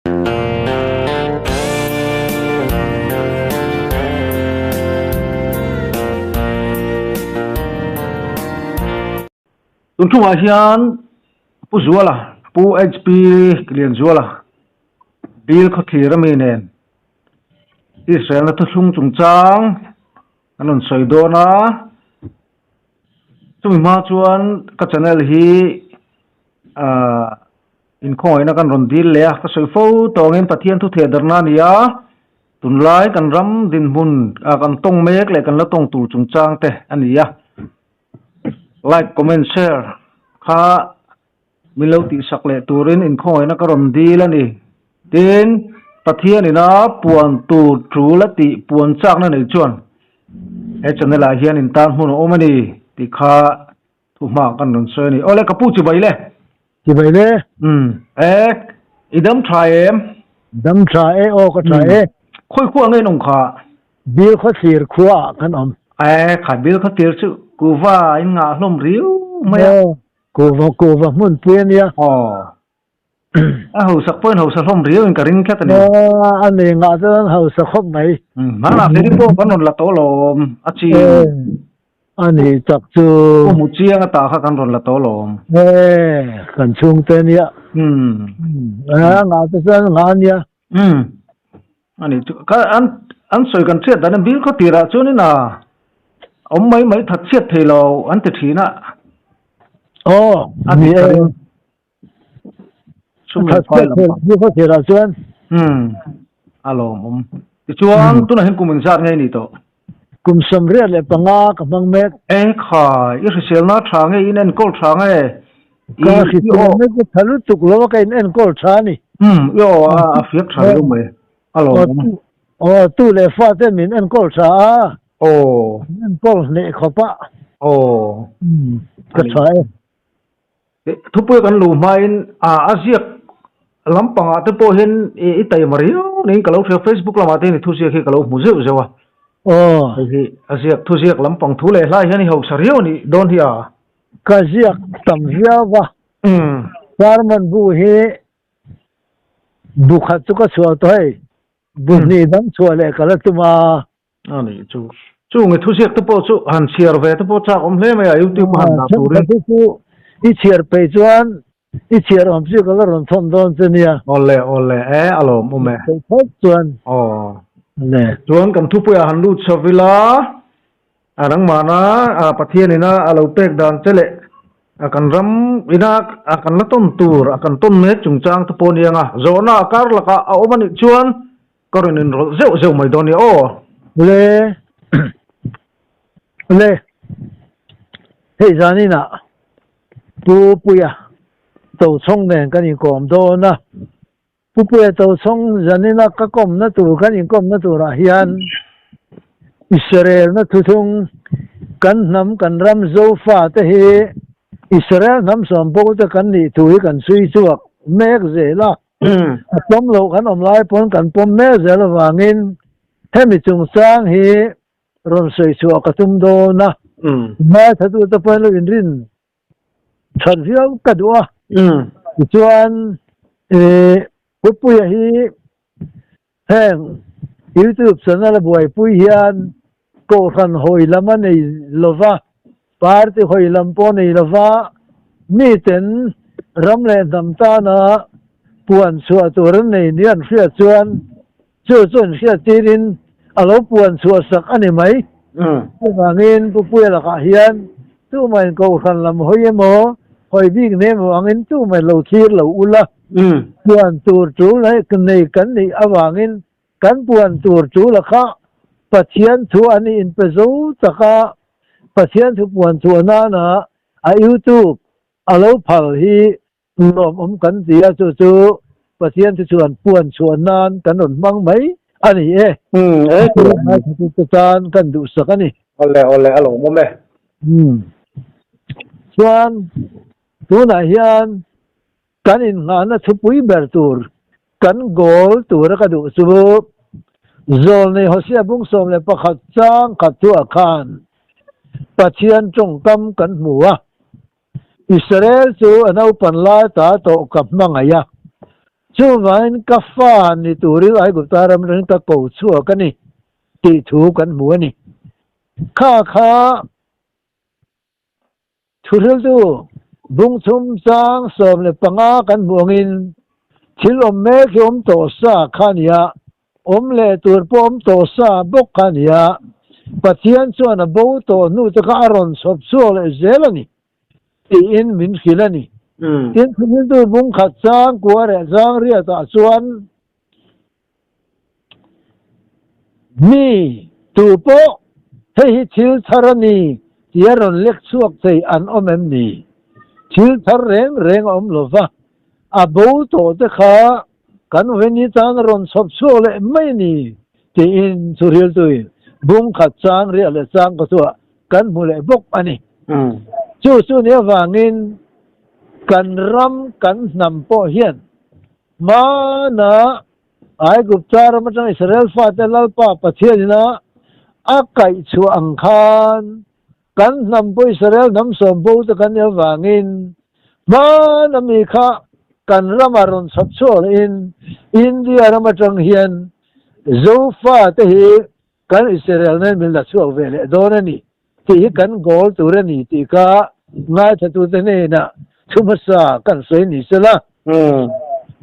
Tun thungah hian Pu Zuala, Pu HP Lianzuala, Bill Khawthlir ami nen Israel-na thuthlung chungchang an rawn sawi dawn a. Chumi hma chuan ka channel hi ahh inkhawngawihna kan rawn dil leh a, ka sawi fo tawngin Pathian thu theh darhna a ni a, tunlai kan ram dinhmun ah kan tawng mek leh kan la tawng tur chungchang te a ni a, like comment share kha min lo tihsak leh turin inkhawngawihna ka rawn dil a ni. Tin, Pathian ina puan tur tul a tih puan chakna nei chuan he channel ah hian intan hmun a awm a ni tih kha Thu hma kan rawn sawi a ni. Awle ka pu chibai le. Chibai le. Umm e i dam tha em? Dam tha e aw ka tha e. Khawi khua nge in awm kha? Bil khaw thlir khua ah kan awm. E kha bil khaw thlir chu kuva in ngah hlawm riau mai a. Aw kuva kuva hmun pui a nia. Aw. A hausak pawhin hausa hlawm riau in ka ring tlat a ni. A nei ngah chuan an hausa khawp mai. Hmanah Mary pawh kan rawn la tawh lawm a chi. A nih tak chu. Pu hmu chiang ata kha kan rawn la tawh lawm. Kan chhungte nia. A ngah te chuan ngah a nia. A nih chu ka an an sawi kan hriat dan a bil khaw tirah chuanin a awm mai mai that chhiat thei lo an ti thin a. Aw a ni e. Sum leh fai lam pang. Ni khaw thirah chuan. Hmm. A lawmawm. Tichuan tunah hian kum inzat nge ni tawh? Kum 35 ka hmang mek. E khai, i hriselna tha nge in enkawl tha nge? Ka hriselna chu tha lutuk lo a ka in enkawl tha a ni. Hmm, i aw a fiak tha riau mai. A lawmawm. Aw, tu leh fa ten min enkawl tha a. Aw. Min enkawl hneh khawp a. Aw. Hmm, ka tha e. Thupui kan luh hmain a ziak lampangah te pawh hian i taima riau niin ka lo hria, Facebook lamah te hian i thuziak hi ka lo hmu zeuh zeuh a. Aw. Hei hi a ziak thuziak lampang thu leh hlai hian i hausa riau a nih dawn hi a. Ka ziak tam viau va. Sermon bu hi bu khat chu ka chhuah tawh hei, bu hnih dang chhuah leh ka la tum a. A nih chu. Chung i thuziak te pawh chu han chhiar ve te pawh chak awm hle mai a, YouTube a han dah turin. Thenkhat hi chu i chhiar peih chuan i chhiar awm chu ka la rawn thawn dawn che nia. Awle awle e, a lawm awm e. Peih phawt chuan. Aw. Le. Chuan kan thupuiah han lut chho ila, a nangmahna Pathian ina a lo pek dan che leh a kan ram ina a kan la tawn tur a kan tawn mek chungchang te pawh a ni ang a, zawhna a kar lakah a awm a nih chuan Ka rawn inrawlh zeuh zeuh mai dawn nia aw. Le le hei zaninah Pu Puia Tochhawng nen kan inkawm dawn a, Pu Puia Tochhawng zanina ka kawmna tur kan inkawmna turah hian Israelna thuthung kan hnam kan ram Zofa te hi Israel hnam sawmbo te kan nih thu hi kan chhui chhuak mek zel a. A pawm loh kan awm lai pawn kan pawm mek zel avangin hemi chungchang hi rawn sawi chhuah ka tum dawn a, hmaithatute pawhin lo inrin that viau ka duh a. Tichuan Pupuia hi heng YouTube channel a buaipui hian kohhran hawi lam a nei lova, party hawi lam pawh a nei lova, miten ram leh hnam tana puan chhuah tur an nei nia an hriat chuan chu chu an hriat tirin a lo puan chhuah sak a ni mai. Chuvangin Pupuia lakah hian tumahin kohhran lam hawi emaw, hawi bik nei emaw angin tumah lo thlir lo ula. Puan tur tul nei kan nih avangin kan puan tur tul a kha Pathian thu an inpe zo tak a, Pathian thu puan chhuah nana a YouTube a lo phal hi nuamawm kan ti a, chu chu Pathian thu chuan puan chhuah nan kan rawn hmang mai a ni e. Chu tan kan duhsak a ni. Awle awle a lawmawm e. Chuan tunah hian Kan innghahna thupui ber tur kan goal tura ka duh chu Zawlnei Hosea bung 11 chang khat thuah khan Pathian tawngkam kan hmu a, Israel chu a naupan lai ta tawh ka hmangaih a, Chuvangin ka fa ni turin Aigupta ram atangin ka ko chhuak a ni tih thu kan hmu a ni. Kha kha Thuhriltu bung chhum chang 15 kan hmuh angin thil awm mek hi awm tawh sa kha a ni a, awm leh tur pawh awm tawh sa bawk kha a ni a, Pathian chuan a bo tawh hnu te kha a rawn chhawp chhuak leh zel a ni tiin min hrilh a ni. Tin, Thuhriltu bung khat chang kua leh chang riatah chuan Mi tu pawh hei hi thil thar a ni tia rawn lek chhuak thei an awm em ni? Thil thar reng reng a awm lo va, a bo tawh te kha kan veni tan a rawn chhawp chhuak leh mai a ni tiin thuhriltuin bung khat chang riah leh chang ka chhuah kan hmu leh bawk a ni. Chu chu ni avangin kan ram kan hnam pawh hian Hmana Aigupta ram atanga Israel fate Lalpa Pathianina a kaih chhuah ang khan kan hnam pawh Israel hnam sawm bo te kan nih avangin hmana mi kha kan ramah rawn chhawp chhuak lehin India ram atang hian Zofa te hi kan Israel nen min la chhuak ve leh dawn a ni tih hi kan goal tur a ni tih kha ngaithlatute hnenah thu hmasa kan sawi ni se la.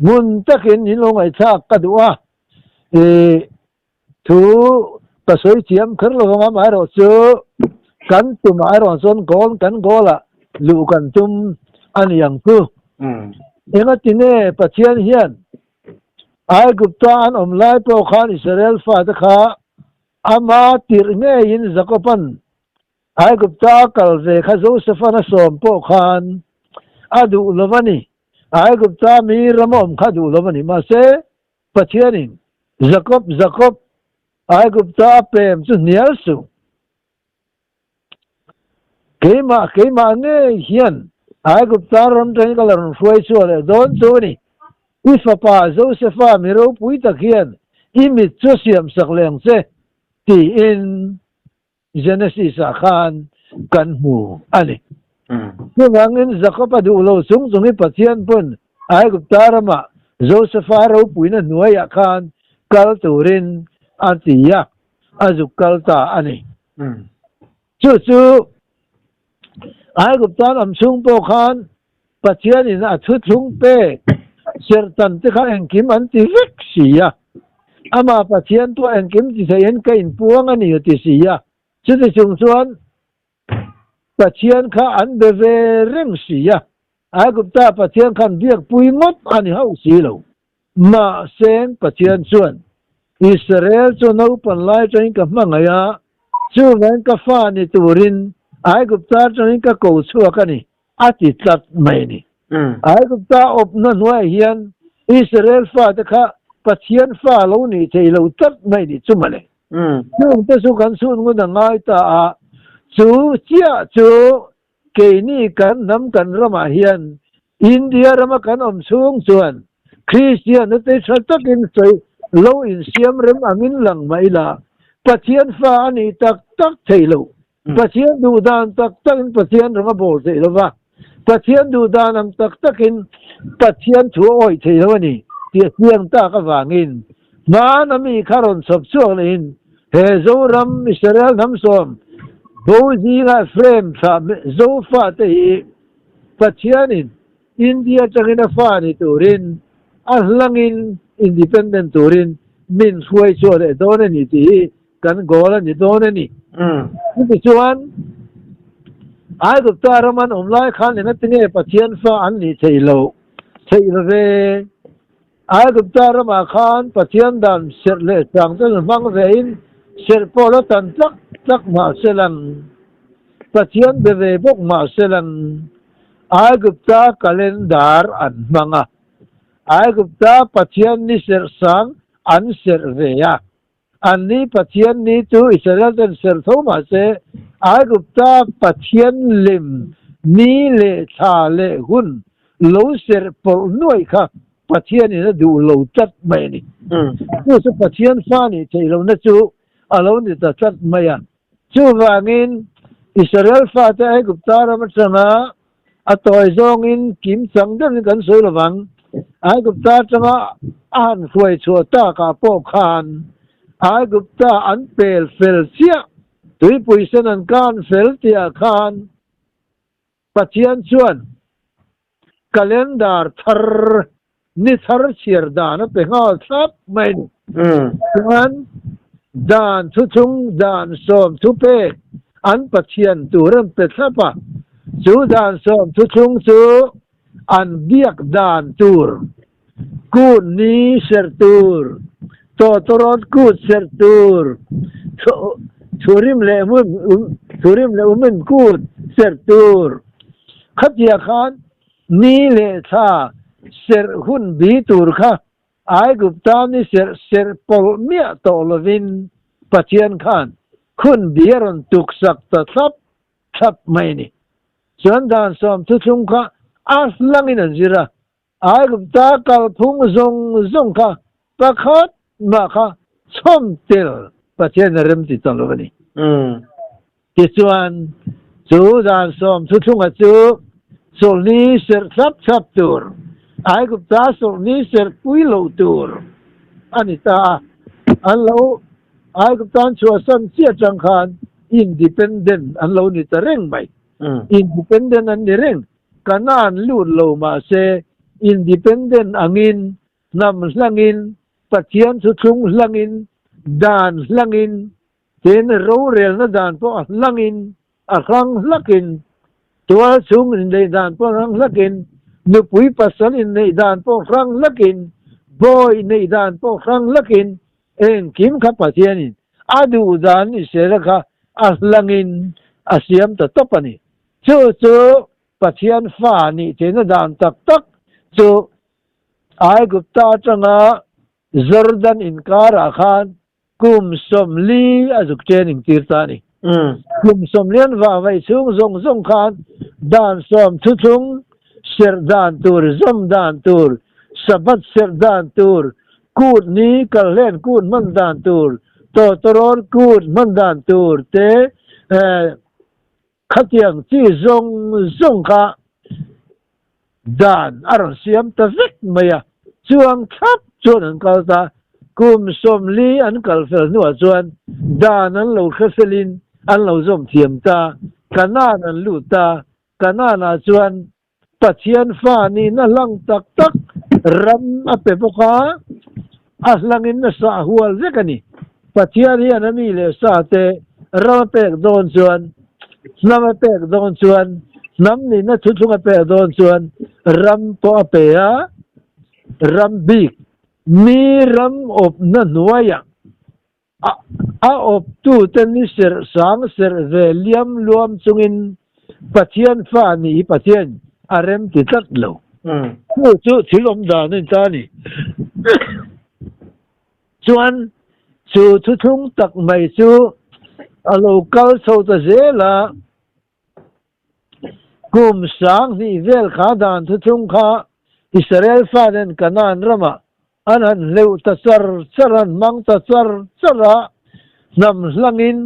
Hmun takin in lo ngaihthlak ka duh a, i thu ka sawi thiam kher lo vang a, amaherawh chu kan tumah erawh chuan goal kan goal ah luh kan tum a ni ang chu. Engatine Pathian hian Aigupta an awm lai pawh khan Israel fate kha Ama tirh ngeiin Jakoban Aigupta a kal ve kha Josefan a sawm pawh khan a duh lo a ni. Aigupta mi ram a awm kha a duh lo a ni. Mahse, Pathianin, Jakob, Jakob, Aigupta a pem chu hnial suh. Keimah, keimah ngei hian Aigupta ram tangin ka la rawn hruai chhuah leh dawn chu a ni. I fapa Josefa mi ropui tak hian i mit chu a siamsak leh ang che, tiin Genesis-ah khan kan hmu a ni. Chuvangin Jakob-a duh lo chung chung hi Pathian pawn Aigupta ramah Josefa ropuina hnuaiah khan kal turin a ti a, a zuk kal ta a ni. Chu chu Aigupta lam chhung pawh khan Pathianin a thuthlung pek serhtan te kha engkim an ti vek si a, amah Pathian pawh engkim ti theihin ka inpuang a ni a ti si a, chuti chung chuan Pathian kha an be ve reng si a, Aigupta Pathian khan biakpui ngawt a ni hauh si lo. Mahse, Pathian chuan, Israel chu naupan lai atangin ka hmangaih a, chuvangin ka fa ni turin Aigupta atangin ka ko chhuak a ni, a ti tlat mai a ni. Aigupta awpna hnuaiah hian Israel fate kha Pathian fa lo nih thei lo tlat mai a ni chu mawle. Chungte chu kan chhun ngun a ngai ta a, chu chiah chu Keini kan hnam kan ramah hian India rama kan awm chhung chuan Kristian te tha takin sawi lo insiam rem angin lang mah ila Pathian fa a nih tak tak theih loh. Pathian duh dan tak takin Pathian ram a bawl theih lo va, Pathian duh dan ang tak takin Pathian thu a awih theih lo a ni tih a chiang tak avangin hmana mi kha rawn chhawp chhuak lehin He Zoram Israel hnam sawm bo zinga Ephraim thlah Zofa te hi Pathianin India atangin a fa ni turin a hlangin independent turin min hruai chhuah leh dawn a ni tih hi kan goal a ni dawn a ni. Chutichuan Aigupta ram an awm lai khan engatinge Pathian fa an nih theih loh theih lo ve? Aigupta ramah khan Pathian dan serh leh chang te hmang vein serh pawh la tan tlak tlak mah se lang, Pathian be ve bawk mah se lang, Aigupta calendar an hmang a, Aigupta Pathian ni serh sang an serh ve a. Anni Pathian ni chu Israel ten serh tho mah se, Aigupta Pathian lem ni leh thla leh hun lo serh pawlh nuaih kha Pathianin a duh lo tlat mai a ni. Chu chu Pathian fa nih theih lohna chu a lo ni ta tlat mai a. Chuvangin Israel fate Aigupta ram atanga a tawi zawngin kim chang deuhin kan sawi lovang. Aigupta atanga a han hruai chhuah takah pawh khan Aigupta an pel fel chiah, tuipui sen an kan fel tihah khan Pathian chuan calendar thar, ni thar chhiar dan a pe nghal thlap mai a ni. Chuan dan thuchung dan sawm thupek an Pathian tur an pe thlap a, chu dan sawm thuchung chu an biak dan tur, kut ni serh tur, tawtawrawt kut serh tur, thurim leh thurim leh umin kut serh tur. Khatia khan ni leh thla serh hun bi tur kha Aigupta ni serh serh pawlh miah tawh lovin Pathian khan khun bi a rawn tuksak ta thlap thlap mai a ni. Chuan dan sawm thuthlung kha a hlangin an zir a, Aigupta kalphung zawng zawng kha pakhat mah kha chhawm tel Pathian a rem ti ta lo a ni. Tichuan, chu dan sawm thuthlunga chu chawlhni serh thlap thlap tur, Aigupta chawlhni serh pui loh tur a ni ta a. An lo Aiguptan chhuahsan chiah atang khan independent an lo ni ta reng mai. Independent an ni reng. Kanaan lut lo mahse independent angin, hnam hlangin, Pathian thuthlung hlangin, dan hlangin, tin rorelna dan pawh a hlangin, a hrang hlakin, tual chhung inneih dan pawh hrang hlakin, nupui pasal inneih dan pawh hrang hlakin, bawi neih dan pawh hrang hlakin, Engkim kha Pathianin a duh dan Israela kha a hlangin a siam ta tawp a ni. Chu chu Pathian fa nih theihna dan tak tak chu Aigupta atanga Jordan inkarah khan kum 40 a zuk training tir ta a ni. Kum 40 an vah vaih chhung zawng zawng khan dan sawm thuthlung serh dan tur, zawm dan tur, Sabbath serh dan tur, Kut ni kalhlen kut hman dan tur, tawtawrawn kut hman dan tur te khatiang chi zawng zawng kha dan a rawn siam ta vek mai a. Chuang thlap chuan an kal ta. Kum 40 an kal fel hnuah chuan dan an lo hre felin an lo zawm thiam ta. Kanaan an lut ta. Kanaan-ah chuan Pathian fa nihna hlang tak tak ram a pe bawk a, a hlangin a sah hual vek a ni. Pathian hian a mi leh sa te ram a pek dawn chuan, hnam a pek dawn chuan, hnam nihna thuthlung a pek dawn chuan ram pawh a pe a, ram bik mi ram awpna hnuaiah A awptute ni serh sang serh ve liam luam chungin Pathian fa nih hi Pathian a rem ti tlat lo. Chu chu thil awm dan a ni ta a ni. Chuan chu thuthlung tak mai chu a lo kal chho ta zel a, Kum 2000 vel kha dan thuthlung kha Israel faten Kanaan ramah an han hleuh ta char char, an hmang ta char char a, hnam hlangin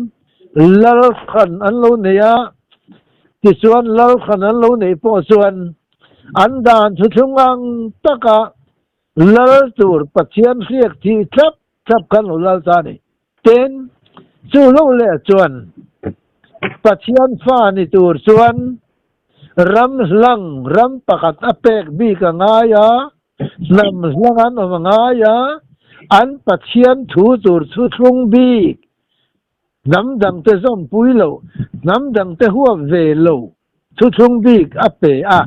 lal hran an lo nei a, tichuan lal hran an lo neih pawh chuan an dan thuthlung ang taka lal tur Pathian hriak thih thlap thlap khan lo lal ta a ni. Tin, chu lo leh chuan Pathian fa ni tur chuan ram hlang ram pakhat a pek bik a ngai a, hnam hlang an awm a ngai a, an Pathian thu tur thuthlung bik, hnam dangte zawmpui lo, hnam dangte huap ve lo thuthlung bik a pe a.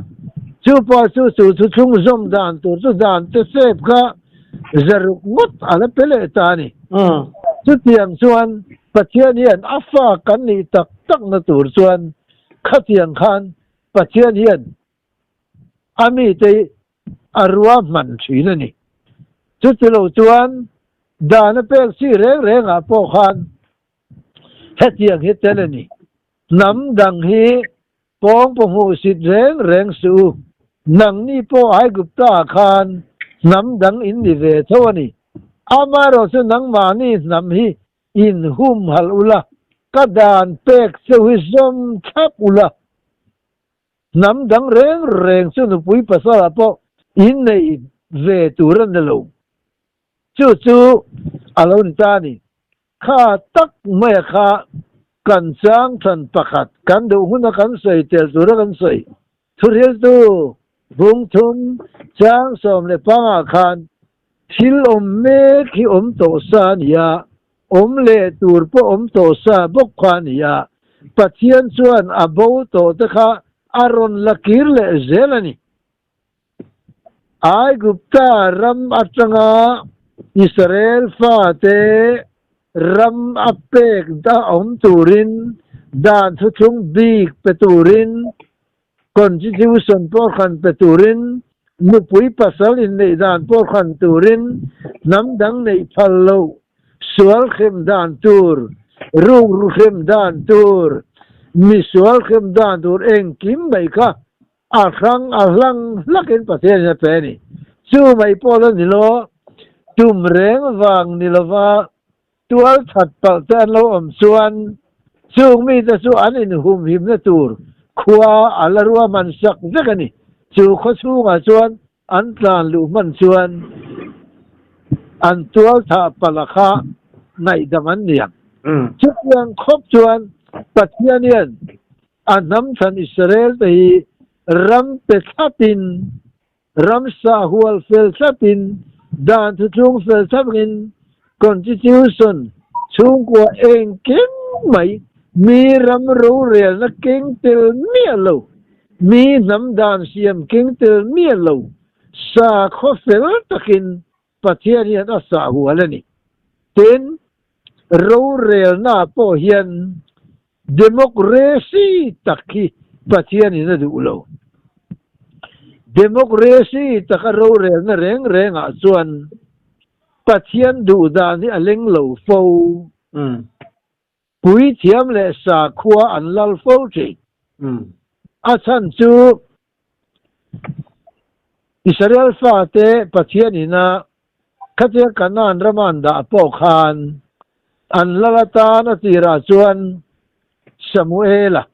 Chu pawh chu chu thuthlung zawm dan tur chu dan te sep kha zaruk ngawt a la pe leh ta a ni. Chutiang chuan Pathian hian a fa kan nih tak takna tur chuan khatiang khan Pathian hian a mite a ruahman thin a ni. Chutilo chuan dan a pek chi reng rengah pawh khan hetiang hi tel a ni. Hnam dang hi pawng pawh hmuh sit reng reng suh u. Nangni pawh Aigupta-ah khan hnam dang in ni ve tho a ni. Amaherawh chu nangmahni hnam hi in humhalh ula, ka dan pek cheu hi zawm thlap ula. Hnam dang reng reng chu nupui pasalah pawh in nei. ve tur a ni lo. Chu chu a lo ni ta a ni. Kha tak maia kha kan chang than pakhat kan duh huna kan sawi tel tura kan sawi thuhriltu Bungthum chang 15 ah khan thil awm mek hi awm tawh sa a ni a, awm leh tur pawh awm tawh sa bawk kha a ni a, Pathian chuan a bo tawh te kha a rawn la kir leh zel a ni. Aigupta ram atanga Israel fate ram a pek dah awm turin dan thuthlung bik pe turin, Constitution pawh hran pe turin, nupui pasal inneih dan pawh hran turin, hnam dang neih phal loh, sual hrem dan tur, rukru hrem dan tur, misual hrem dan tur engkim mai kha A hrang a hlang hlakin Pathian in a pe a ni. Chu mai pawh la ni lo, tum reng vang ni lova tual that palh te an lo awm chuan chung mite chu an inhumhimna tur khua a la ruahman sak vek a ni. Chu khaw chhungah chuan an tlan luh hman chuan an tual thah palh a kha ngaihdam an ni ang. Chutiang khawp chuan Pathian hian A hnam chhan Israel te hi ram pe thlapin, ramsa hual fel thlapin, dan thuthlung fel thlapin, Constitution chhungkua engkim mai mi ram rorelna keng tel miah lo, mi hnam dan siam keng tel miah lo, sakhaw fel takin Pathian hian a sah hual a ni. Tin, rorelna pawh hian democracy tak hi Pathianin a duh lo. Democracy taka rorelna reng rengah chuan Pathian duh dan hi a leng lo fo. Puithiam leh sakhua an lal fo thin. A chhan chu Israel fate Pathian ina khatia Kanaan rama an dah pawh khan an lal atan a tirah chuan Samuela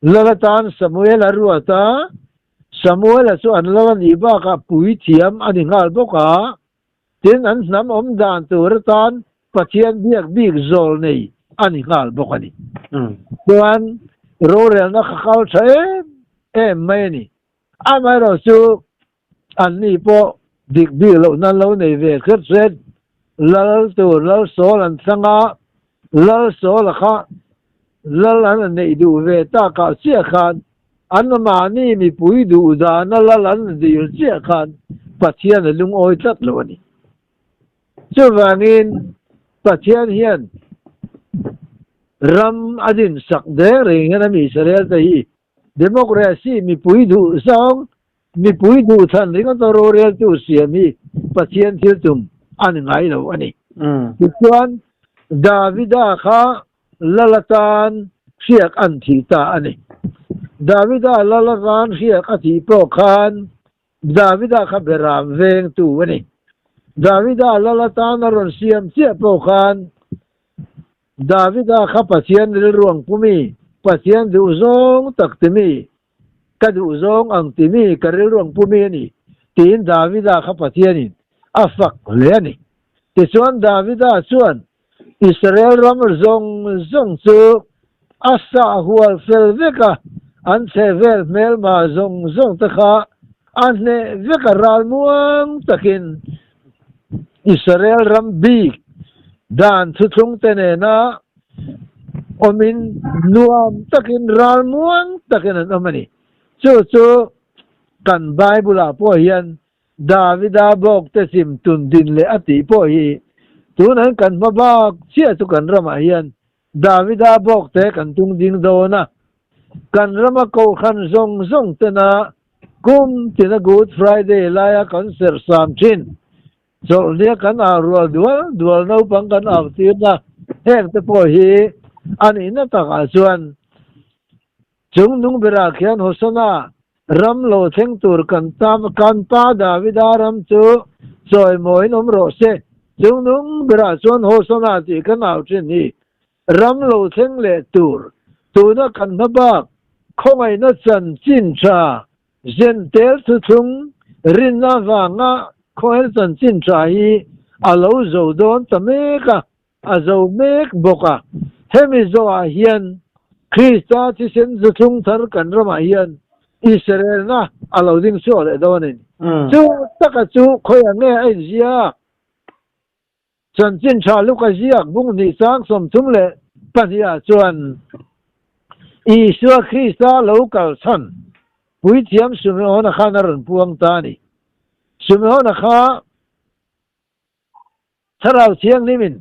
lal atan Samuela ruat a, Samuela chu an lal a nih bakah puithiam a ni nghal bawk a, Tin, an hnam awm dan tur atan Pathian biak bik zawl nei a ni nghal bawk a ni. Chuan rorelna kha kal tha em em mai a ni. Amaherawh chu anni pawh dik bik loh nan lo nei ve hret hret. Lal tur Lal Sawl an thlang a, Lal Sawla kha Lal an neih duh ve takah chiah khan An mahni mipui duh dana lal an dil chiah khan Pathian a lungawi tlat lo a ni. Chuvangin Pathian hian ram a dinsak deng reng hian a mi Israel te hi democracy mipui duh zawng, mipui duh chhan ringawt a roreltu siam hi Pathian thil tum a ni ngai lo a ni. Tichuan Davida kha Lal atan hriak an thih ta a ni. Davida lal atan hriak a thih pawh khan Davida kha beram vengtu a ni. Davida lal atan a rawn siam chiah pawh khan Davida kha Pathian rilruang pumi, Pathian duhzawng tak timi, ka duhzawng ang timi, ka rilruang pumi a ni tiin Davida kha Pathianin a fak hle a ni. Tichuan Davida chuan Israel ram zawng zawng chu a sah hual fel vek a, an chhehvel hmelma zawng zawng te kha a hneh vek a, ral muang takin Israel ram bik dan thuthlung te nena awmin nuam takin ral muang takin an awm a ni. Chu chu kan Bible ah pawh hian Davida bawk te chim tun din leh a tih pawh hi tunah kan hma bak chiah chu kan ramah hian Davida bawk te kan tung ding dawn a, kan rama kohhran zawng zawng tena kum tina Good Friday laia kan serh sam thin chawlhnia kan au rual dual dual naupang kan au tirna heng te pawh hi a nihna takah chuan Chung nung berah khian Hosana ram lo thleng tur kan kan pa Davida ram chu chawimawiin awm rawh se. Chung nung berah chuan Hosana tih kan au thin hi ram lo thleng leh tur tuna kan hma bak khawngaihna chanchin tha zen tel thuthlung. Rinna vanga khawhel chanchin tha hi a lo zo dawn ta mek a, a zo mek bawk a. Hemi zawhah hian Krista thisen zuthlung thar kan ramah hian Israelna a lo ding chhuak leh dawn a ni. Chu taka chu khawiah nge a inzia? Chanchin tha Luka ziak bung hnih chang 32 ah chuan Isua Krista lo kal chhan Puithiam Simeona khan a rawn puang ta a ni. Simeona kha Thlarau Thianghlimin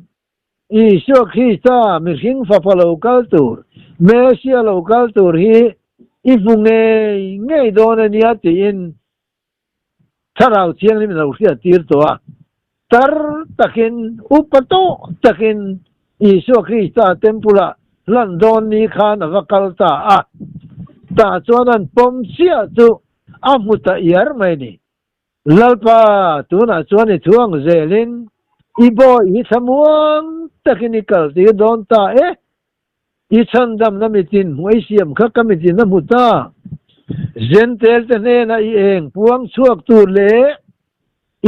Isua Krista mihring fapa lo kal tur, Messia lo kal tur hi i hmu ngei ngei dawn a nia tiin Thlarau Thianghlim lo hriat tir tawh a, tar takin, upa tawh takin Isua Krista Temple-ah hlan dawn ni khan a va kal ta a. Tah chuan an pawm chiah chu a hmu ta iar mai ni. Lalpa, tunah chuan i thuang zelin i bawi hi thlamuang takin i kal tir dawn ta e. I chhandamna mitin hmuh ei siam kha ka mitin a hmu ta. Zentel te hnena i eng puang chhuak tur leh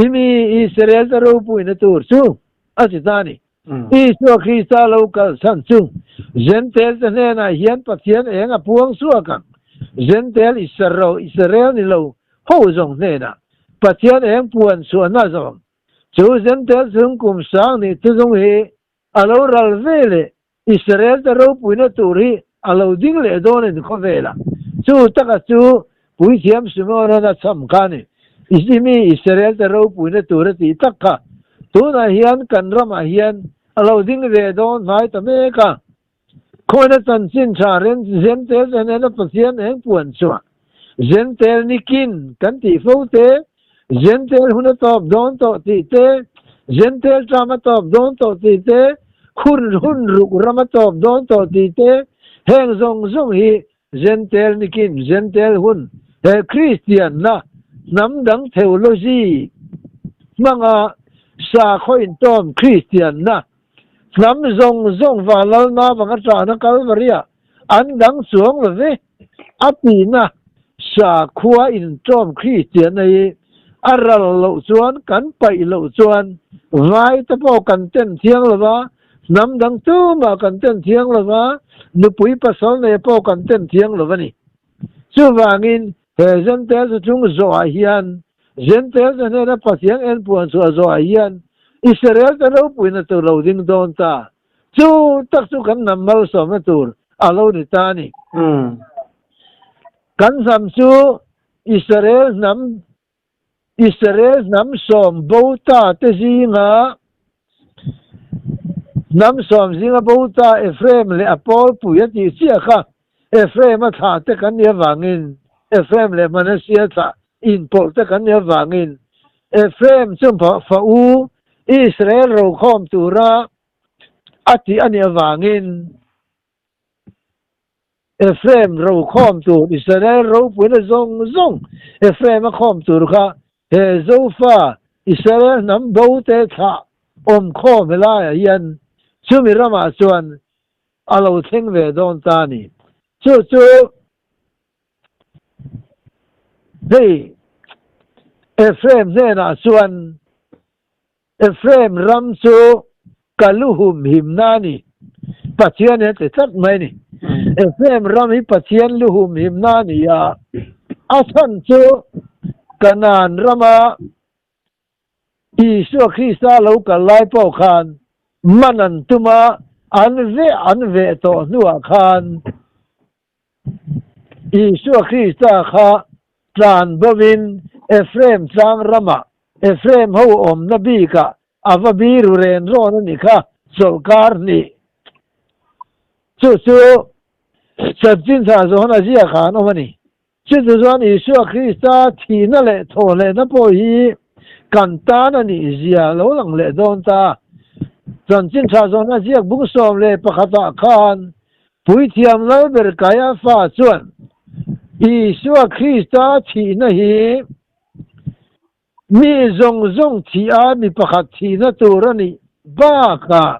i mi Israel te ropuina tur chu a ti ta a ni. Isua Krista lo kal chhan chu Zentel te hnenah hian Pathian eng a puang chhuak ang. Zentel Israel ni lo ho zawng hnenah Pathian eng puan chhuahna zawng chu Zentel chung kum sang nih thuzung hi A lo ral ve leh Israel te ropuina tur hi a lo ding leh dawn a ni khawvelah. Chu taka chu Puithiam Simeona'n a chham kha a ni. I mi Israel te ropuina tur a tih tak kha tunah hian kan ramah hian a lo ding ve dawn hnai ta mek a. Khawina chanchin tha ren Zentel te hnena Pathian eng puan chhuah Zentel nikin kan tih fo te, Zentel hun a tawp dawn tawh tih te, Zentel ṭam a tawp dawn tawh tih te, hun hun ruk ram a tawp dawn tawh tih te, heng zawng zawng hi Zentel nikin Zentel hun he Kristianna hnam dang theology hmanga sakhaw intawm Kristianna hnam zawng zawng vanlalna vanga ṭahna Kalvaria an dang chuang lo ve. A tihna sakhua intawm Kristianna hi a ral loh chuan kan paih loh chuan vai te pawh kan ten thiang lo va, hnam dang tumah kan ten thiang lo va, nupui pasal nei pawh kan ten thiang lo va ni. Chuvangin he Zentel chu chung zawhah hian Zentel te hnena Pathian enpuan chhuah zawhah hian Israel te ropuina tur lo ding dawn ta. Chu tak chu kan hnam malsawmna tur a lo ni ta a ni. Kan hnam chu Israel hnam Israel hnam sawm bo ta te zinga hnam sawm zinga bo ta Ephraim leh a pawlpui a tih chiah kha Ephraim a thlah te kan nih avangin Ephraim leh Manasseh a thlah inpawlh te kan nih avangin Ephraim chu fa u Israel rokhawm tura a tih a nih avangin Ephraim rokhawm tur Israel ropuina zawng zawng Ephraim a khawm tur kha he Zofa Israel hnam bo te thlah awm khawm helaiah hian chumi ramah chuan a lo thleng ve dawn ta a ni. Chu chu Hei, Ephraim hnenah chuan, Ephraim ram chu ka lu humhimna a ni, Pathian hi a ti tlat mai a ni. Ephraim ram hi Pathian lu humhimna a ni a, a chhan chu Kanaan rama Isua Krista lo kal lai pawh khan man an tum a, an veh an veh tawh hnuah khan Isua Krista kha tlan bovin Ephraim tlang ramah, Ephraim ho awmna bikah a va biru ren rawn a ni kha, chawlhkar hnih. Chu chu chanchin tha zawn a ziak ah an awm a ni. Chuti chuan Isua Krista thihna leh thawhlehna pawh hi kan tan a nih zia lo lang leh dawn ta. Chanchin tha zawhna ziak bung 11 ah khan Puithiam Lalber Kaiafa chuan Isua Krista thihna hi mi zawng zawng thih a mi pakhat thihna tur a nih bakah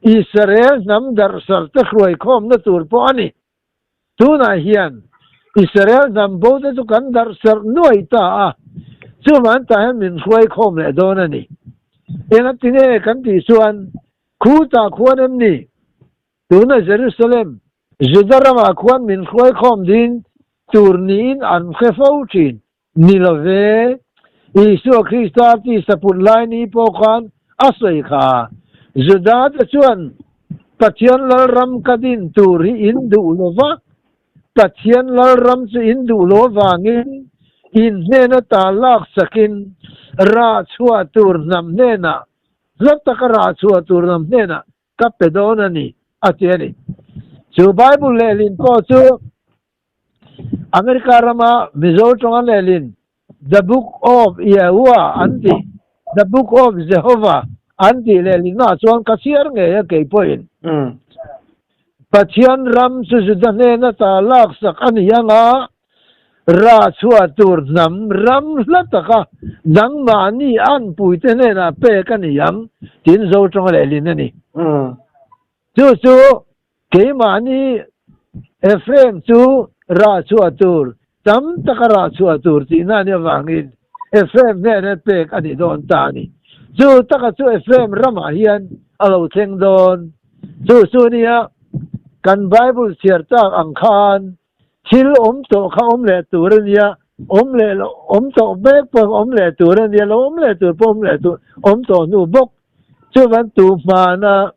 Israel hnam darhsarte hruaikhawmna tur pawh a ni. Tunah hian Israel hnam bo te chu kan darh serh nuai ta a. Chuvang tah hian min hruai khawm leh dawn a ni. Engatinge kan tih chuan khutah khuan em ni? Tuna Jerusalem, Juda ramah khuan min hruai khawm ding tur niin an hre fo thin. Ni lo ve, Isua Krista tisa put lai ni pawh khan a sawi kha. Juda te chuan Pathian Lalram ka din tur hi in duh lo va, Pathian Lalram chu in duh lo avangin in hnena ta lak sakin rah chhuah tur hnam hnenah, hla taka rah chhuah tur hnam hnenah ka pe dawn a ni, a ti a ni. Chu Bible lehlin pawh chu America rama Mizo tawnga lehlin The Book of Yehowa an tih, The Book of Jehovah an tih lehlinnaah chuan ka chhiar ngei a kei pawhin. Pathian ram chu Juda hnena ta laksak a ni anga rah chhuah tur hnam ram hla taka nangmahni anpuite hnenah pek a ni ang tiin Zo tawnga lehlin a ni. Chu chu keimahni Ephraim chu rah chhuah tur tam taka rah chhuah tur tihna a nih avangin Ephraim hnena pek a ni dawn ta a ni. Chu taka chu Ephraim ramah hian a lo thleng dawn. Chu chu nia kan Bible chhiar tak ang khan Thil awm tawh kha awm leh tur a nia, awm leh loh, awm tawh mek pawh awm leh tur a nia, lo awm leh tur pawh awm leh tur, awm tawh hnu bawk. Chuvan tu hmana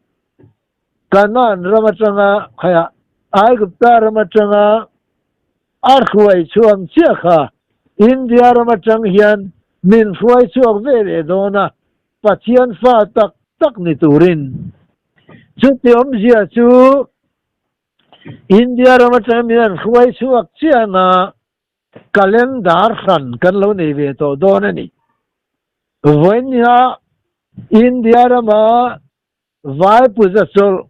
Kanaan ram atanga khaia Aigupta ram atanga a hruai chhuak chiah kha India ram atang hian min hruai chhuak ve leh dawn a, Pathian fa tak tak ni turin. Chuti awmzia chu India ram atang hian an hruai chhuak chiang a, calendar hran kan lo nei ve tawh dawn a ni. Vawinia India rama vai puja chawlh,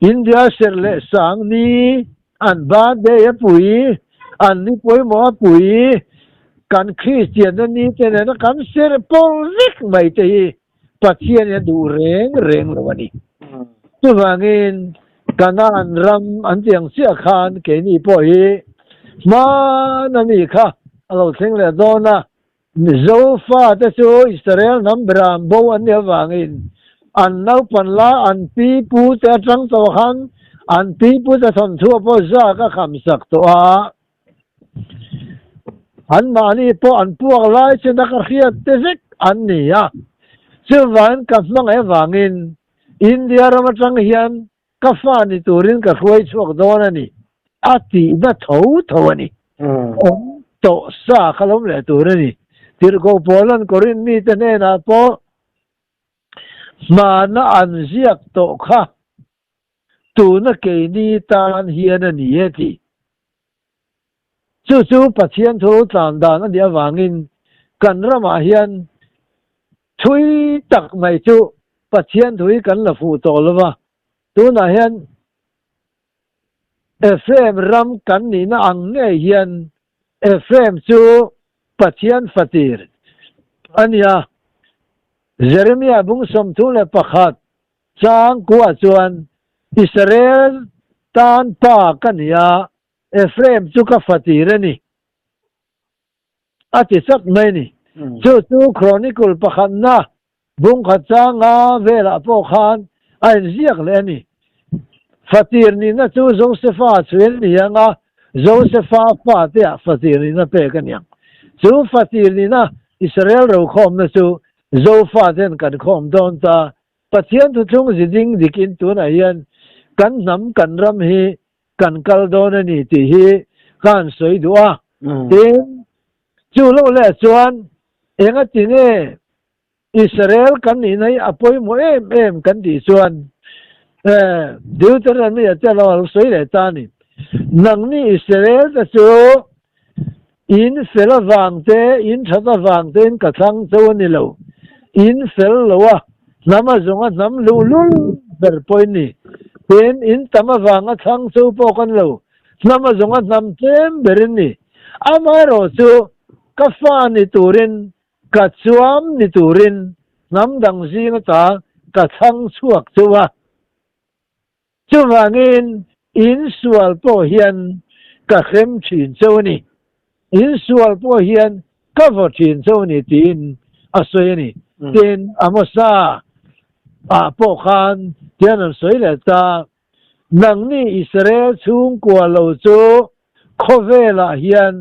India serh leh sang ni, an birthday a pui, an ni pawimawh a pui, kan Kristianna ni te nena kan serh pawlh vek mai te hi Pathian hi a duh reng reng lo a ni. Chuvangin Kanaan ram an tih ang chiah khan keini pawh hi hmana mi kha a lo thleng leh dawn a. Zofa te chu Israel hnam beram bo an nih avangin an naupan la an pi pu te atang tawh khan an pi pu te thawnthu pawh zak a kham sak tawh a. Anmahni pawh an puak lai chena ka hriat te vek an ni a, chuvangin ka hmangaih avangin India ram atang hian ka fa ni turin ka hruai chhuak dawn a ni, a tihna tho tho a ni. Awm tawh sa kha lo leh tur a ni. Tirhkoh Paula'n Korinth mite hnenah pawh hmana an ziak tawh kha Tuna keini tan hian a ni e tih. Chu chu Pathian thu lo tlan dan a nih avangin kan ramah hian thui tak mai chu Pathian thu hi kan la fuh tawh lo va. Tunah hian Ephraim ram kan nihna ang ngei hian Ephraim chu Pathian fatir a ni a. Jeremiah bung 31 Changkua chuan, Israel tan pa ka ni a, Ephraim chu ka fatir a ni, a ti chak mai a ni. Chu chu Chronicle pakhatna bungkhat changa velah pawh khan a inziak leh a ni. Fatir nihna chu Josefa chhuin a ni ang a, Josefa fateah fatir nihna pek a ni ang. Chu fatir nihna Israel rokhawmna chu Zofaten kan khawm dawn ta. Pathian thuthlung ziding dikin tunah hian kan hnam kan ram hi kan kal dawn a ni tih hi ka han sawi duh a. Tin, chu lo leh chuan engati nge Israel kan nihna hi a pawimawh em em kan tih chuan Deuteronomy-a te lo a lo sawi leh ta a ni. Nangni Israel te chu In fel avang te, in that avang te in ka thlang cho a ni lo. In fel lo a, hnam a zawng a hnam luhlul ber pawh in ni. Tin, in tam avanga thlang cho pawh ka ni lo, hnam a zawng a hnam tlem ber in ni. Amaherawh chu ka fa ni turin, ka chuam ni turin hnam dang zing ata ka thlang chhuak cho a. Chuvangin in sual pawh hian ka hrem thin cheu a ni. In sual pawh hian ka vaw thin chauh a ni tiin a sawi a ni. Tin, Amosa ah pawh khan tian an sawi leh ta, Nangni Israel chhungkua lo chu khawvelah hian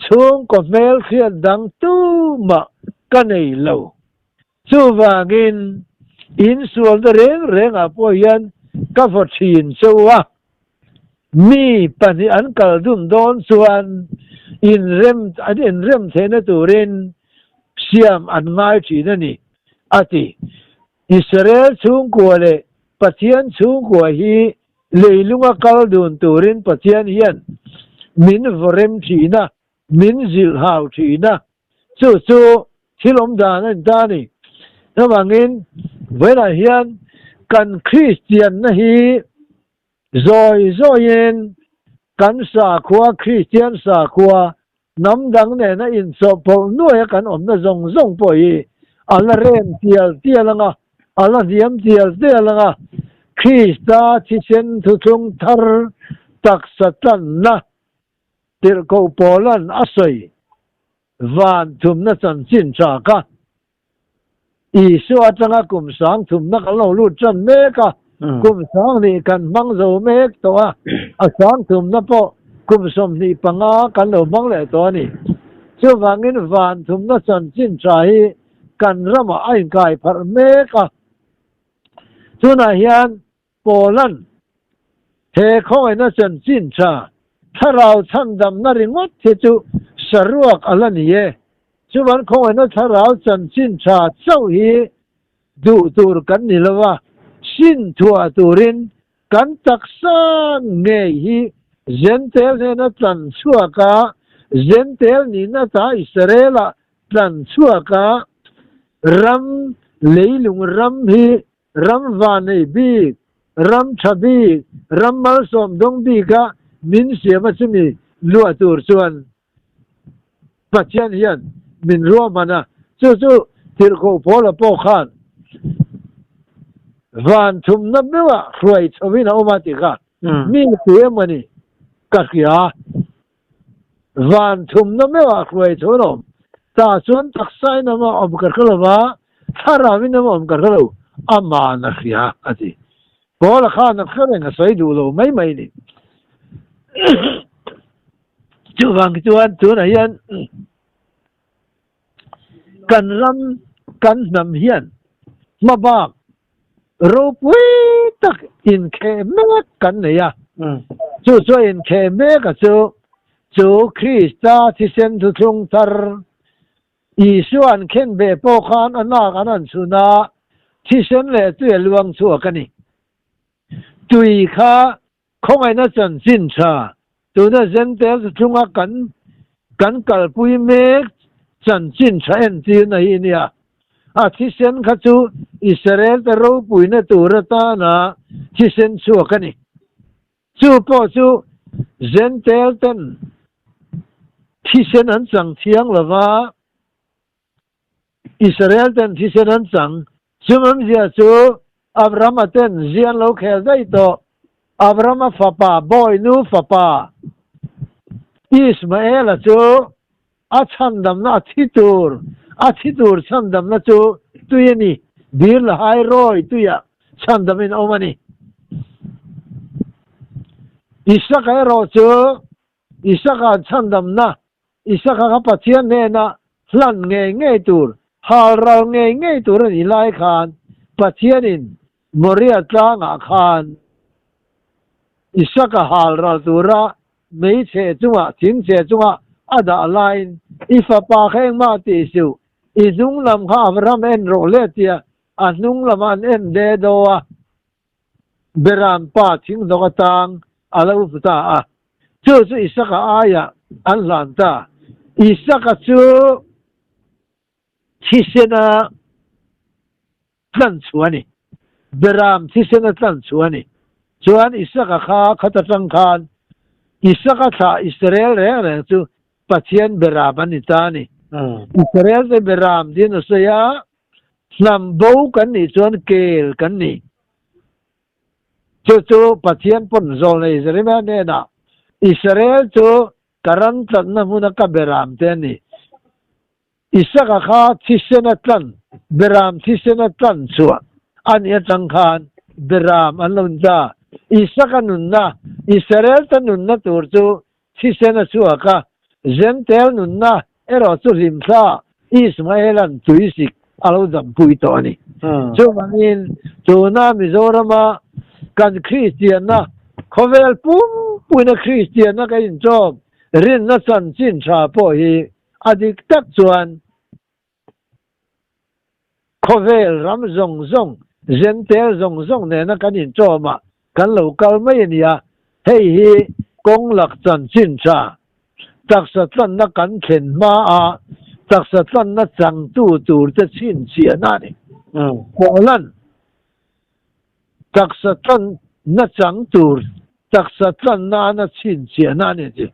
chhungkaw hmelhriat dang tumah ka nei lo. Chuvangin, insualna reng rengah pawh hian ka vaw thin chauh a. Mi pahnih an kal dun dawn chuan inrem an inrem theihna turin siam an ngai thin a ni, a ti. Israel chhungkua leh Pathian chhungkua hi leilunga kal dun turin Pathian hian min vawrem thin a, min zilh hau thin a, chu chu thil awm dan a ni ta a ni. Chuvangin vawiinah hian kan Kristianna hi Zawi zawiin kan sakhua, Kristian sakhua, hnam dang nena inchawhpawlh nuaia kan awmna zawng zawng pawh hi a la rem tial tial ang a, a la hniam tial tial ang a, Krista thisen thuthlung thar taksa tlanna tirhkoh Paula'n a sawi van thumna chanchin tha kha Isua atanga kum sang thumna kan lo lut tan mek a, kum sang hnih kan hmang zo mek tawh a, a sang thumna pawh kum 25 kan lo hmang leh tawh a ni. Chuvangin van thumna chanchin tha hi kan ramah a inkai pharh mek a. Tunah hian Paula'n he khawngaihna chanchin tha thlarau chhandamna ringawt hi chu saruak a la ni e. Chuvan khawngaihna thlarau chanchin tha chauh hi duh tur kan ni lo a, sin thuah turin kan taksa ngei hi Zentel hnena tlan chhuak a, Zentel nihna ta Israel-ah tlan chhuak a, ram leilung ram hi Ram vanei bik, ram tha bik, ram malsawm dawng bika min siam a chumi luah tur chuan Pathian hian min ruahman a, chu chu Tirhkoh Paula pawh khan van thumna meuhah hruai chhovin a awm a tih kha mi ti em a ni ka hria. Van thumna meuhah hruai chho a awm. Tah chuan taksain a awm ka hre lo va, thlarauin a awm ka hre lo, ama'n a hria, a ti. Paula khan a hre reng a sawi duh lo mai mai a ni. Chuvang chuan tunah hian kan ram, kan hnam hian hmabak ropui tak inkheh mek kan nei a. Chu chu a inkheh mek a chu, chu Krista thisen thuthlung thar Isua an khen ve pawh khan a nak an han chhun a, thisen leh tui a luang chhuak a ni. Tui kha Khawngaihna chanchin tha tuna Zentel chhunga kan kan kalpui mek chanchin tha entirna hi nia. A thisen kha chu Israel te ropuina tur atana thisen chhuak a ni. Chu pawh chu Zentel ten thisen an chang thiang lova, Israel ten thisen an chang. Chumamzia chu Abrahama ten zi an lo khel daih tawh. Abrahama fapa, bawinu fapa Ismaela chu a chhandamna a thi tur, a thi tur chhandamna chu tui a ni, Bir Lahai Roi tuiah chhandamin a awm a ni. Isaka erawh chu Isaka chhandamna, Isaka kha Pathian hnena hlan ngei ngei tur, hal ral ngei ngei tur a nih lai khan Pathianin Moria tlangah khan Isaka hal ral tura mei chhe chungah, thing chhe chungah a dah laiin, I fapa kha engmah tih suh, i hnung lam kha Abraham en rawh hle tia a hnung lamah an en de daw a. Beram pa thinghnawk atang a lo hmu ta a, chu chu Isaka aiah an hlan ta. Isaka chu thisena tlan chhuah a ni. Beram thisena tlan chhuah a ni. Chuan Isaka kha khat atang khan Isaka thlah Israel reng reng chu Pathian Beram a ni ta a ni. Israel te Beram tiin a sawi a, Hnam bo kan nih chuan kel kan ni. Chu chu Pathian pawn zawlnei Jeremiah hnenah, Israel chu ka ram tlatna hmuna ka beram te a ni. Isaka kha thisena tlan, Beram thisena tlan chhuah a nih atang khan Beram an lo ni ta. Isaka nunna, Israel te nunna tur chu thisen a chhuak a, Jentail nunna erawh chu hlimthla Ismaelan tuisik a lo dampui tawh a ni. Chuvangin tuna Mizorama kan Kristianna, khawvel pumpuina Kristianna kan inchawm rinna chanchin tha pawh hi A dik tak chuan khawvel ram zawng zawng, Jentail zawng zawng nena kan inṭawmah kan lo kal mai a nia. Hei hi kawng lak chanchin tha, taksa tlanna kan thlen hmaa taksa tlanna changtu turte chhinchhiahna a ni. Pawlan taksa tlanna chang tur taksa tlanna chhinchhiahna a ni a ti.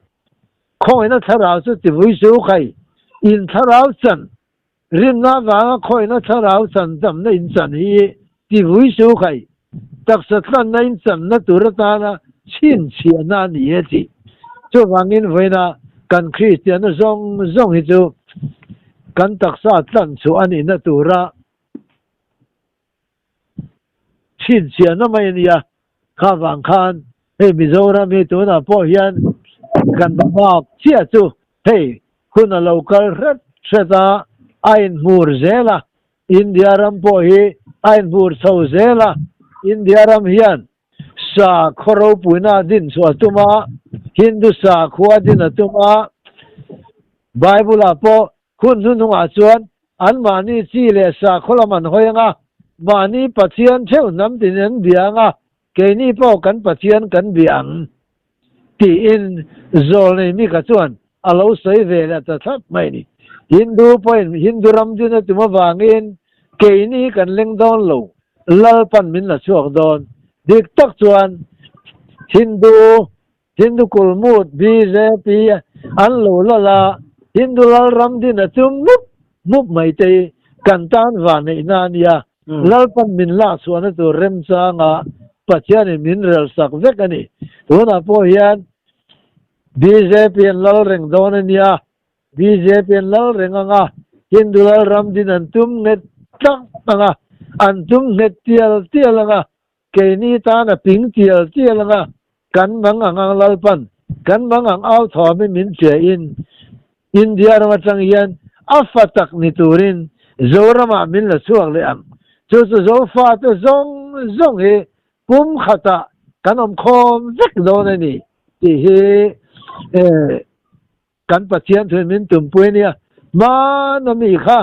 Khawina thlarau chu tivui chu khai, in thlarau chan, rinna avanga khawina thlarau chan damna in chan hi tivui chu khai, taksa tlanna in channa tur atana chhinchhiahna a ni e tih. Chuvangin vawiina kan Kristianna zawng zawng hi chu kan taksa tlan chhuah a nihna tura chhinchhiahna mai a nia. Kha vang khan hei Mizoram hi tunah pawh hian kan va bak chiah chu hei hun a lo kal hret hret a, a inhmur zel a, India ram pawh hi a inhmur chho zel a, India ram hian sakhaw ropuina a din chhuah a tum a, Hindu sakhua a din a tum a, Bible-ah pawh Hun hnuhnungah chuan anmahni chi leh sakhaw lam an hawi ang a, mahni Pathian theuh hnam tin an bia ang a, keini pawh kan Pathian kan bia ang, tiin Zawlnei Mika chuan a lo sawi ve leh ta thlap mai a ni. Hindu pawhin Hindu ram din a tum avangin keini kan leng dawn lo, Lalpan min la chhuak dawn. Dik tak chuan Hindu Hindu kulmut bjp an lo lal a, Hindu lalram din a chum mup mup mai te hi kan tan vanneihna a nia. Lalpan min lakchhuahna tur remchanga Pathianin min relsak vek a ni. Tunah pawh hian bjp an lal reng dawn a nia, Bjp an lal reng ang a, Hindu lalram din an tum nghet tlang ang a, an tum nghet tial tial ang a, Keini tan a ping tial tial anga kan mang ang ang Lalpan kan mang ang au thawmin min hria in India ram atang hian a fa tak ni turin Zoramah min la chhuak leh ang. Chu chu Zofate zawng zawng hi pum khatah kan awm khawm vek dawn a ni tih hi kan Pathian thuin min tumpui a nia. Hmana mi kha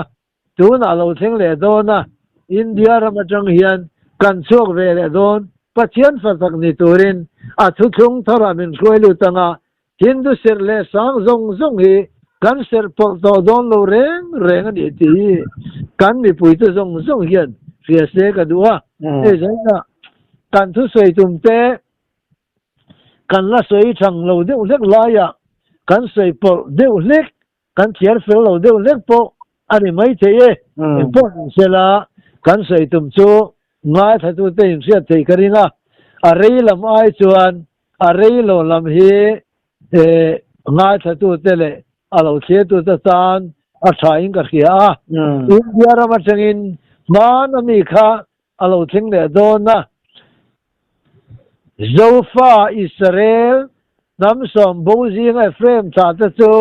Tunah lo thleng leh dawn a, India ram atang hian kan chhuak ve leh dawn. Pathian fatak ni turin a thuthlung tharah min hruai lut ang a, Hindu serh leh sang zawng zawng hi kan serh pawlh tawh dawn lo reng reng a ni tih hi kan mipuite zawng zawng hian hria se ka duh a. Hei zainah kan thusawi tumte kan la sawi thang lo deuh hlek laiah kan sawi pawlh deuh hlek Kan thiar fel lo deuh hlek pawh a ni maithei e. Engpawh ni sela, kan sawi tum chu ngaithlatute inhriat theih ka ring a, a rei lam ai chuan a rei lo lam hi ngaithlatute leh a lo thliatute tan a thain ka hria a. India ram atangin hmana mi kha a lo thleng leh dawn a. Zofa Israel hnam sawm bo zinga Ephraim thlah te chu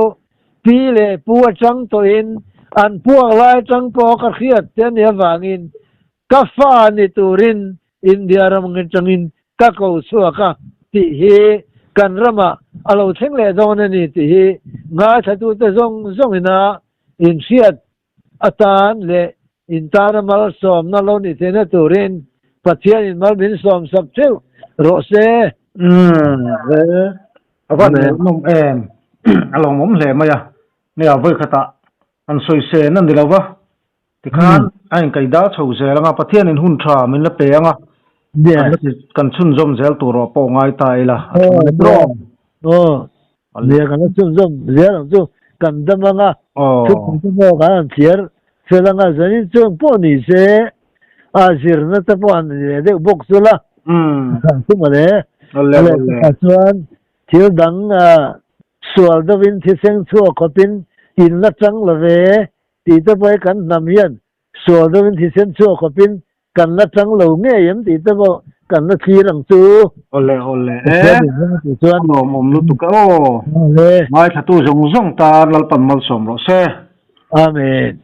pi leh pu atang tawhin an puak lai atang pawh ka hriat te a nih avangin ka fa ni turin India ram atangin ka ko chhuak a tih hi kan ramah a lo thleng leh dawn a ni tih hi ngaithlatute zawng zawngina inhriat atan leh in tana malsawmna lo ni theihna turin Pathianin mal min sawmsak theuh rawh se. Umm a van ngaihnawm em a lawmawm hle mai a nia vawi khatah an sawi sen a ni lo va tikhan a inkaih dar chho zel anga Pathianin hun tha min la pe anga kan chhunzawm zel tur ah pawh ngai ta ila a tha mai bawk. Aw nia kan la chhunzawm zel ang chu kan dam anga thupui te pawh kan han thliar fel anga zanin chuan pawh ni se a zirna te pawh han ni leh deuh bawk chu la chu mawle a chuan thil dang sual deuhin thiseng chhuak khawpin in la chang lo ve. Tih te pawh hi kan hnam hian sual deuhin thisen chhuak khawpin kan la chang lo ngei em tih te pawh kan la thlir ang chu. Awle awle e. Pathian in hmang tih chuan. A lawmawm lutuk e aw. Awle. Ngaithlatu zawng zawng tan Lalpan malsawm rawh se. Amen.